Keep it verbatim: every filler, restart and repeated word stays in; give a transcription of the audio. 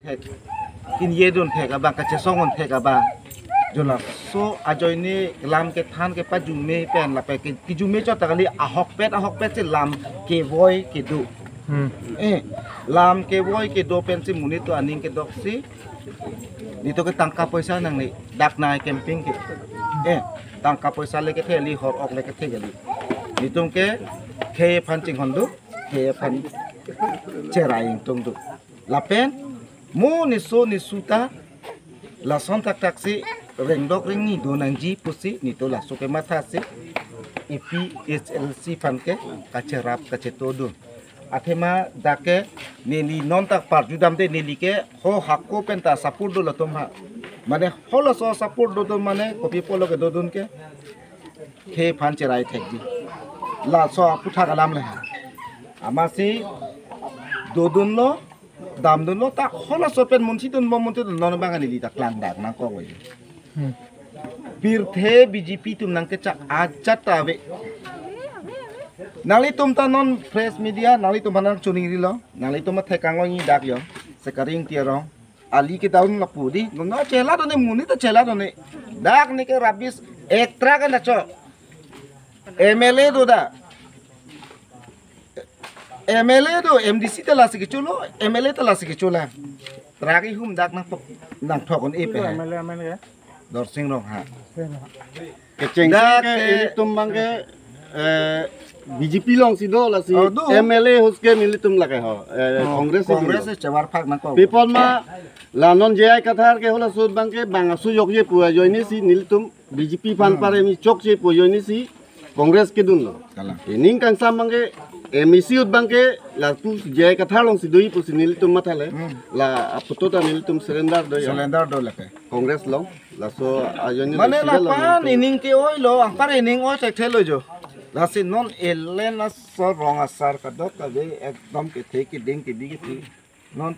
Thek, kinye dun thek abang, kachesong un thek abang. Jo laso ajoine lam kethan kepajume pen lapen ke, kijume chot ta kali, ahokpet ahokpet si lam kevoi kedo. Hmm. Eh, lam kevoi kedo pensi monit atum aning kedoksi. Nelitum ke tangka poisa nangne, dak nai camping ke. Eh, tangka poisa le kethe kali, hor ok le kethe kali. Nelitum ke khei aphan chinghon do, khei aphan cherai ingtung do. Lapen mo niso niso ta lason thakthak si rengdok rengni do nangji pusi nelitum laso kemathasi A P H L C aphan ke kacherap kacheto do. Athema dak ke neli non ta parjudamde, neli ke ho hako pen ta support do latum ha. Mane halaso support do do mane kopi pulo kedodun ke khei aphan cherai thekji. Laso aphuthak alam le ha. Amatsi dodunlo, damdunlo, ta halaso pen munsi dunbom, munsi dun non abang neli ta klangdak nangkok oi. Hmm. Pirthe B J P atum nangkechak ajat ta ave. Nanglitum ta non press media, nanglitum aphan nangchoningrilo, nanglitum athekang lo ngi dak yo, Sekaring Terang. Ali ke down lapu di, no, no, chela done, monit ta chela done. Dak ne ke rubbish, ek truck an acho. M L A do da. M L A do, M D C ta lasi kecho lo, M L A ta lasi kecho la. Truck ihum dak nangpok, nangthok un-e pen ha. M L A amen ke? Dorsing Ronghang. Kecheng dak sing ke ke ilitum abang ke, eh, B J P alongsi do lasi. Oh, do. M L A ahut ke nelitum lake ho. Eh, oh, Congress si Congress do. Si chevar phak nangkok. Pipon ma la non J I Kathar ke halaso ahut abang ke bang asu jokje pu ajoine si nelitum B J P aphan, hmm, pare mi chokche pu ajoine si Congress kedunlo. Kalang. Ining kangsam abang ke M A C ahut abang ke lapu J I Kathar alongsi doji pusi nelitum mathale. Hmm. La aphuthak ta nelitum surrender do ya. Surrender do lake. Congress along. Laso ajoine mane lo sida lo lapan nelitum. Ining ke-oi lo, anpar ining oi thekthelo jo. Lasi non elen aso rong asar kadokave ekdom kethe keding kebi kethe. Non